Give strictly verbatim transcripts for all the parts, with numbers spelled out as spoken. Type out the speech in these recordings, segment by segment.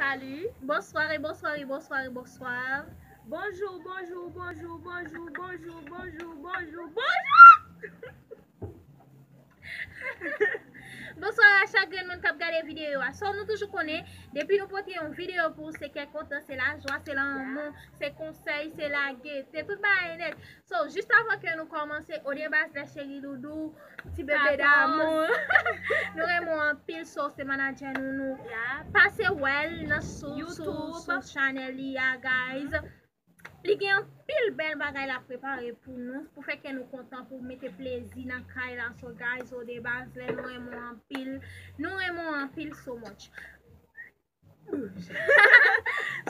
Salut. Bonsoir et bonsoir et bonsoir et bonsoir. Bonjour, bonjour, bonjour, bonjour, bonjour, bonjour, bonjour, bonjour. Bonsoir a chak grenn moun k ap gade videyo a. So, nou toujou konnen, depi nou pote yon videyo pou ou, se kè kontan, se lajwa, se lanmou, se konsèy, se lagete, tout bagay nèt. So, jis avan ke nou kòmanse, Odebaz lè cheri doudou, ti bebe damou. Nou renmen w anpil, so se manadjè nou, nou pase wè l nan sou, sou, sou chanèl li a, guys. Li gen anpil bèl bagay l ap prepare pou nou, pou fè kè nou kontan, pou mete plezi nan kay la. So, guys, Odebaz, lè nou renmen w anpil, nou renmen w anpil so much.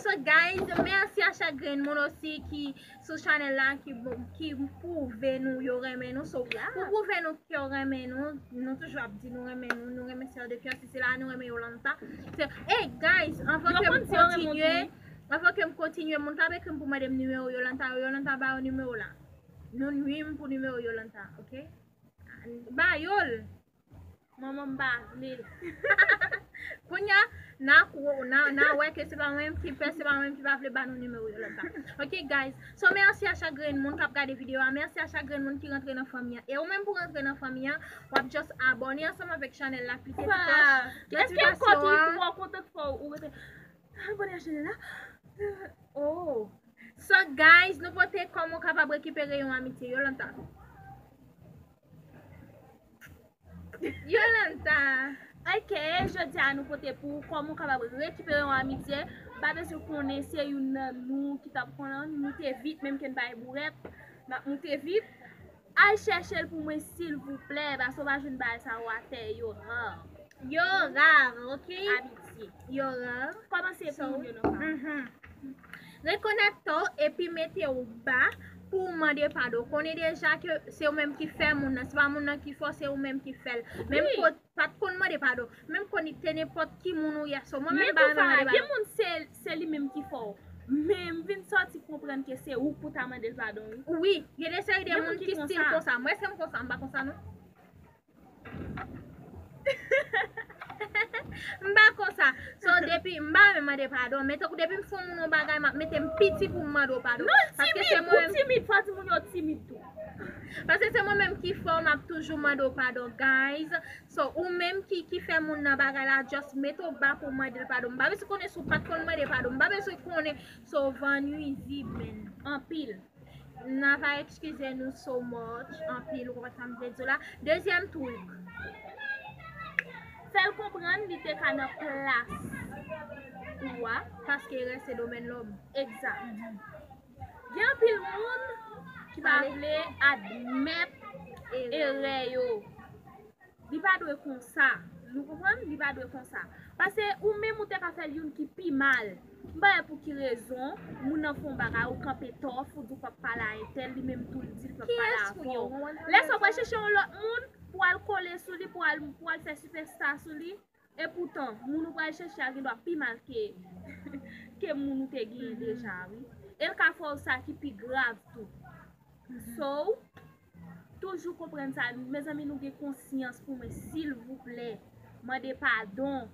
So, guys, mèsi a chak grenn moun osi ki sou chanèl la, ki, ki pwouve nou yo renmen nou. So, pou pwouve nou ke yo renmen nou, nou toujou ap di nou renmen nou, nou renmen Sè de Kè, si se la, nou renmen Yolanta. Hey, guys, anvan ke m kontinye, anvan ke m kontinye, moun k ap ekri m pou mande m nimewo Yolanta, Yolanta ba yo nimewo la. Nou nwi m pou nimewo Yolanta, ok? Ba yo l. Manman m pa vle. Kounye a, n a, n a, n a wè ke se pa mwen menm ki pè, se pa mwen menm ki pa vle ba nou nimewo Yolanta. Ok, guys. So, mèsi a chak grenn moun k ap gade videyo a. Mèsi a chak grenn moun ki rantre nan fanmi an. E ou menm pou rantre nan fanmi an, w ap just abòne ansanm avèk chanèl la, klike ti klòch notifikasyon an. Èske kòk li twò kontan fò ou rete abòne a chanèl la? Oh. So, guys, nou pote kòman w kapab rekipere yon amitye, Yolanta. Yolanta. Ok, jodi a nou pote pou ou kòman w kapab rekipere yon amitye. M pa bezwen konnen se youn nan nou ki t ap konnen, nou te vit menm ke n bay bourèt, n ap moute vit. Al chèche l pou mwen silvouplè, paske w pa jwenn bagay sa yo atè, yo ra. Yo ra, ok? Amitye. Yo ra. Kòmanse pou moun yo nan pa. Rekonèkte w epi mete w ba pou w mande padon. Konnen deja ke se ou menm ki fè moun nan, se pa moun nan ki fè w, se ou menm ki fè l. Menm kote pa t konn mande padon. Menm konnen te nenpòt ki moun ou ye, so mwen menm pa renmen mande padon. Gen moun se, se li menm ki fè w. Men m vin sòti konprann ke se ou k pou ta mande l padon, wi. Wi, gen de seri de moun ki stil konsa. Mwen èske m konsa? M pa konsa non. M pa konsa. So, depi m pa renmen mande padon, men tankou depi m fè yon moun yon bagay, m ap mete m piti pou m mande w padon. Paske se mwen menm. Timid, fò timoun yo timid tou. Paske se mwen menm ki fè w, m ap toujou mande w padon, guys. So, ou menm ki, ki fè moun nan bagay la, just mete w ba pou w mande l padon. M pa bezwen konnen si w pa t konn mande padon. M pa bezwen konnen si w van nwizib, men. Anpil. N a va eskize nou so much, anpil, ou konprann sa m vle di w la. Dezyèm twik. Fè l konprann li te ka nan plas ou a. Paske erè se domèn lòm. Egzak. Gen anpil moun ki pa vle admèt erè yo. Li pa dwe konsa. Nou konprann? Li pa dwe konsa. Paske ou menm ou te ka fè l youn ki pi mal. M pa wè pou ki rezon moun nan fè yon bagay, ou kanpe tòf, ou di w p ap pale a entèl, li menm tou l di l p ap pale avè w. Lè sa w pral chèche yon lòt moun pou al kole sou li, pou al, pou al fè sipèsta sou li, epoutan, moun ou pral chèche a gendwa pi mal ke, ke moun ou te genyen deja, wi. E l ka fè w sa ki pi grav tou. So, toujou konprann sa. Mezanmi, nou gen konsyans pou mwen, silvouplè. Mande padon.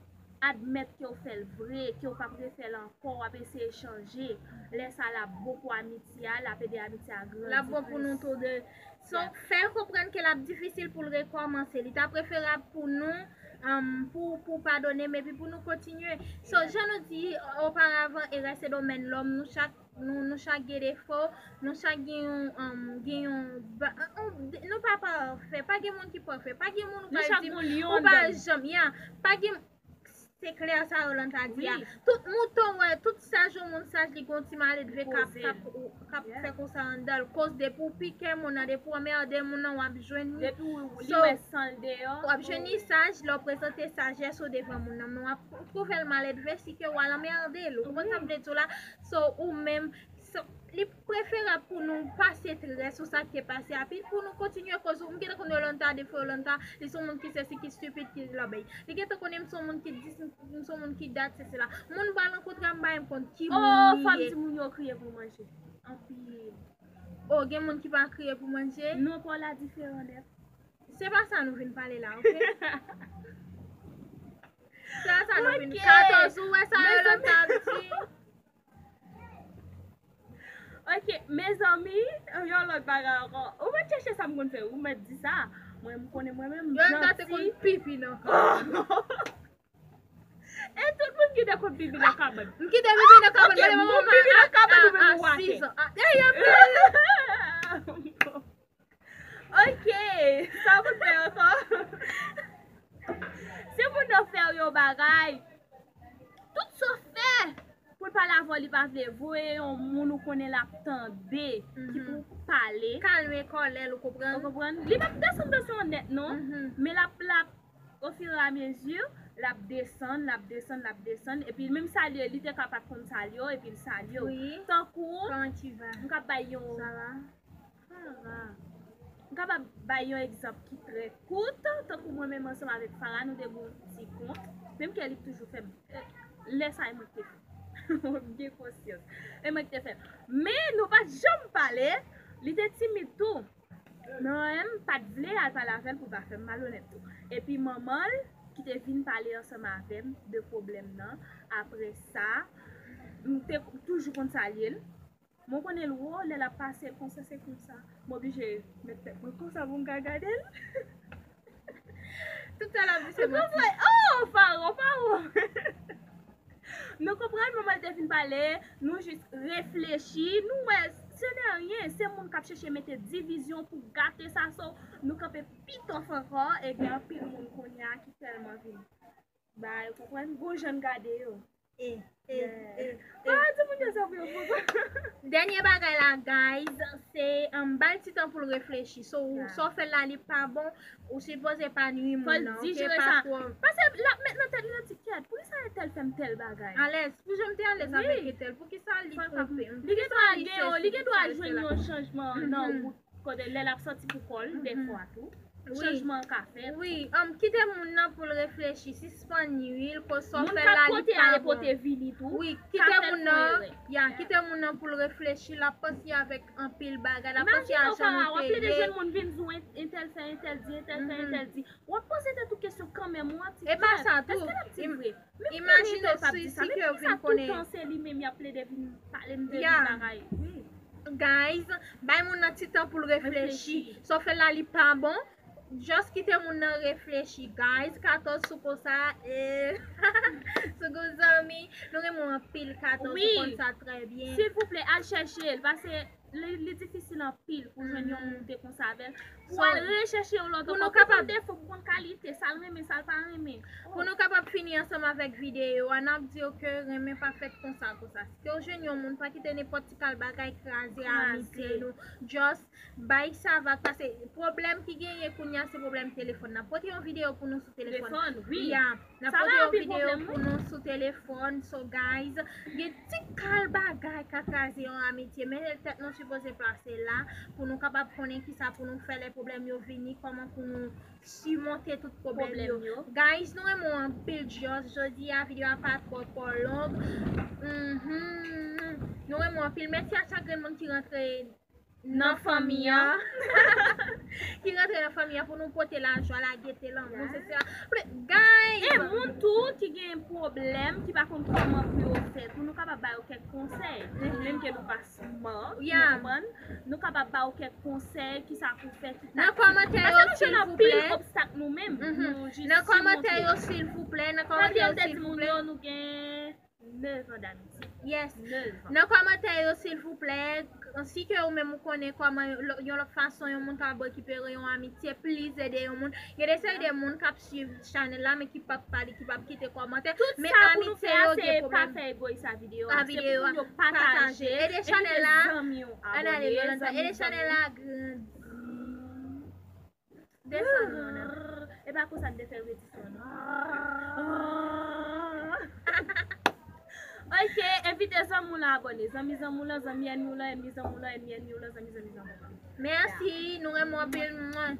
Admèt ke w fè l vre, ke w p ap refè l ankò, w ap eseye chanje. Lè sa l ap bon pou amitye a, l ap ede amitye a grandi plis. L ap bon pou nou tou de. So, fè l konprann ke l ap difisil pou l rekòmanse. Li ta preferab pou nou, um, pou, pou padone m epi pou nou kontinye. So, jan nou di oparavan, erè se domèn lòm, nou chak Nou, nou chak gen defo, nou chak gen yon, um, gen yon, ba, yon, nou pa pafè, pa gen moun ki pafè, pa gen moun ou pa di, ou pa janm, ya, pa gen, se klè sa Yolanta di a. Tout mouton, wè, tout saj yon moun saj, li gen yon ti maledve k ap, k ap, k ap fè konsa anndan l, koz depi w pike moun nan, depi w anmède moun nan, w ap jwenn li. Depi w, li wè san l deyò. W ap jwenn li saj, lè w prezante sajès ou devan moun nan, men w ap twouve l maledve si ke w al anmède l. Ou konprann sa m vle di w la? So, ou menm, so, li preferab pou nou pase trè sou sa k te pase a, pi pou nou kontinye koz ou, m gentan konn Yolanta, defo Yolanta, li se yon moun ki sesi, ki stipid, ki lòbèy. Li gentan konnen m se yon moun ki dis, m se yon moun ki dat, se sela. Moun m pral rankontre a, m pa menm konn ki moun li ye. Oh, fanm di moun yo kriye pou manje. Anpil. Oh, gen moun ki pa kriye pou manje? Non, pa w la diferan nèt. Se pa sa nou vin pale la, ok? Se pa sa nou vin. Katòz, ou wè sa, Yolanta? Mi, yon lòt bagay ankò. Ou mèt chèche sa m konn fè, ou mèt di sa. Mwen, m konnen mwen menm, m Yo gate konn janti. Pipi nan kò. E tout moun ki te konn pipi nan kabann. M kite pipi nan kabann, Ok, mwen moun mwen pipi nan kabann ou menm ou a ake. sis an. Ah, e, e, Ok, sa pou fè ankò. Si moun nan fè w yon bagay, tout sa w fè pou l pale avè w, li pa vle, voye yon moun ou konnen l ap tande, ki pou pale. Kalme kòlè l, ou konprann? Ou konprann? Li p ap desann tansyon an nèt, non. Mhm. Men l ap, l ap, ofiramezi, l ap desann, l ap desann, l ap desann. Epi menm salye, li te ka pa t konn salye w, epi l salye w. Wi. Tankou, Comment tu vas? M ka bay yon, Ça va? Ça va. M kapab bay yon egzanp ki trè kout, tankou mwen menm ansanm avèk Farah, nou te gen yon ti kont, menm ke li t toujou fè m, eh, lè sa e mwen ki te fè. M gen konsyans. E mwen ki te fè. Men nou pa t janm pale, li te timid tou. Men mwen menm, m pa t vle al pale avè l pou pa fè m malonèt tou. Epi manman l, ki te vin pale ansanm avè m de pwoblèm nan, apre sa, m te toujou konn salye l. Mwen konnen l wo, lè l ap pase l konsa, se konsa. M oblije met tèt mwen konsa pou m ka gade l. Tout sa l ap di se Ou manti. konprann? Oh, Farah, Farah. Nou konprann, manman l te fin pale, nou jis reflechi, nou wè, se ne rien, se moun k ap chèche mete divizyon pou gate sa, so, nou kanpe pi tough ankò, e gen anpil moun kounye a ki tèlman vin bay, ou konprann, gon jan n gade yo. E, e, Yeah. e, e. Ah, di moun yo sa pou yo pran. Dènye bagay la, guys, se um, bay ti tan pou l reflechi. So, ou, Yeah. sa w fè la, li pa bon, ou sipoze pa nwi Fò moun l nan, ok? dijere Pa sa. twò. Paske l ap met nan tèt li nan ti kèt. Poukisa entèl fè m tèl bagay? Alèz, pou jan m te alèz Wi. Avèk entèl, poukisa li Fò l pa twonpe m? Li gen dwa gen, li gen dwa jwenn yon chanjman nan Mhm. wout kote lè l ap sòti pou kò l, Mhm. defwa tou. Wi. Chanjman an ka fèt. Wi, um, kite moun nan pou l reflechi, sispann nwi l, koz sa w Moun fè k ap la, li pote pa ale bon. Pote vini tou. Wi, Ka kite fè l moun fè nan, erè. Ya, kite moun nan pou l reflechi, l ap panse avèk anpil bagay, l ap panse Imajine a w jan Farah, nou w ap te plede ye. Jwenn moun vin di w entèl fè, entèl di, entèl fè, Mhm. Entèl di. W ap poze tèt ou kesyon kanmenm, ou ap di, E pa sa "Kèt, tou, èske l ap di im- vre?" Men imajine konnen entèl p ap si, di si sa, men ke yo poukisa vin konnen. Toutan se li menm y ap plede vin pale m de Ya. bagay? Wi. Guys, bay moun nan ti tan pou l reflechi. Reflechi. Sa w fè la, li pa bon. Just kite moun nan reflechi, guys. Katòz sou konsa, e, sou gon zanmi. Nou renmen w anpil, katòz Wi. Ou konn sa trè byen. Silvouplè, al chèche l, paske li, li difisil anpil pou jwenn yon Mhm. moun te konsa avè l. Pou So, al rechèche yon lòt pou ankò, nou pou fè kapab- defo, pou konn kalite, sa l renmen, sa l pa renmen. Pou nou kapab fini ansanm avèk videyo a, n ap di yo ke renmen pa fèt konsa, konsa. Si ke w jwenn yon moun, pa kite nenpòt ti kal bagay kraze Kraze. Amitye nou. Just bay sa vag, paske pwoblèm ki genyen kounye a, se pwoblèm telefòn nan. Pote yon videyo pou nou sou telefòn. Telefòn, wi. Ya, n ap Sa pote la yon anpil videyo pwoblèm, pou wi. Nou sou telefòn. So, guys, gen ti kal bagay ka kraze yon amitye. Men tèt nou sipoze plase la pou nou kapab konnen kisa pou nou fè lè pwoblèm yo vini, kòman pou nou simonte tout pwoblèm yo. Pwoblèm yo. Guys, nou renmen w anpil, just jodi a, videyo a pa twò, twò long. Mhm. Nou renmen w anpil. Mèsi a chak grenn moun ki rantre nan fanmi an. Ki rantre nan fanmi an pou nou pote lajwa, lagete, lanmou, Guys. Se sa. Guys! E moun tou ki gen pwoblèm, ki pa konn kòman pou yo fè, pou nou kapab ba yo kèk konsèy. Mhm. Menm ke nou pa sman, Yeah. nou konprann? Nou kapab ba yo kèk konsèy, kisa pou fè, ki Nan taktik. kòmantè yo, Paske nou jwenn anpil silvouplè. Obstak nou menm. Mhm. Nou jis Nan kòmantè simonte. yo, silvouplè. Nan Paske kòmantè yo yo, te di moun silvouplè. Yo, nou gen nèf an d'amitye. Yes. Nèf an. Nan kòmantè yo, silvouplè, si ke ou menm ou konnen kòman yon lò- yon lòt fason yon moun ka rekipere yon amitye, please ede yon moun. Gen de seri de moun k ap swiv chanèl la, men ki p ap pale, ki p ap kite kòmantè. Tout Men sa pou nou amitye fè a, yo se gen pa pwoblèm. Fè egoyis a videyo A a. Se videyo pou a. moun yo pataje. Pataje. Ede chanèl la. Zanmi yo Ann ale, abone, Yolanda. zanmi Ede zanmi chanèl yo. La grandi. Desann, Yolanda. E pa konsa n te fè redi son non. Ok, envite zanmi w lan abone. Zanmi zanmi w lan, zanmi ènmi w lan, ènmi zanmi w lan, ènmi ènmi w lan, zanmi zanmi zanmi w lan. Mèsi, nou renmen w anpil. Mwen.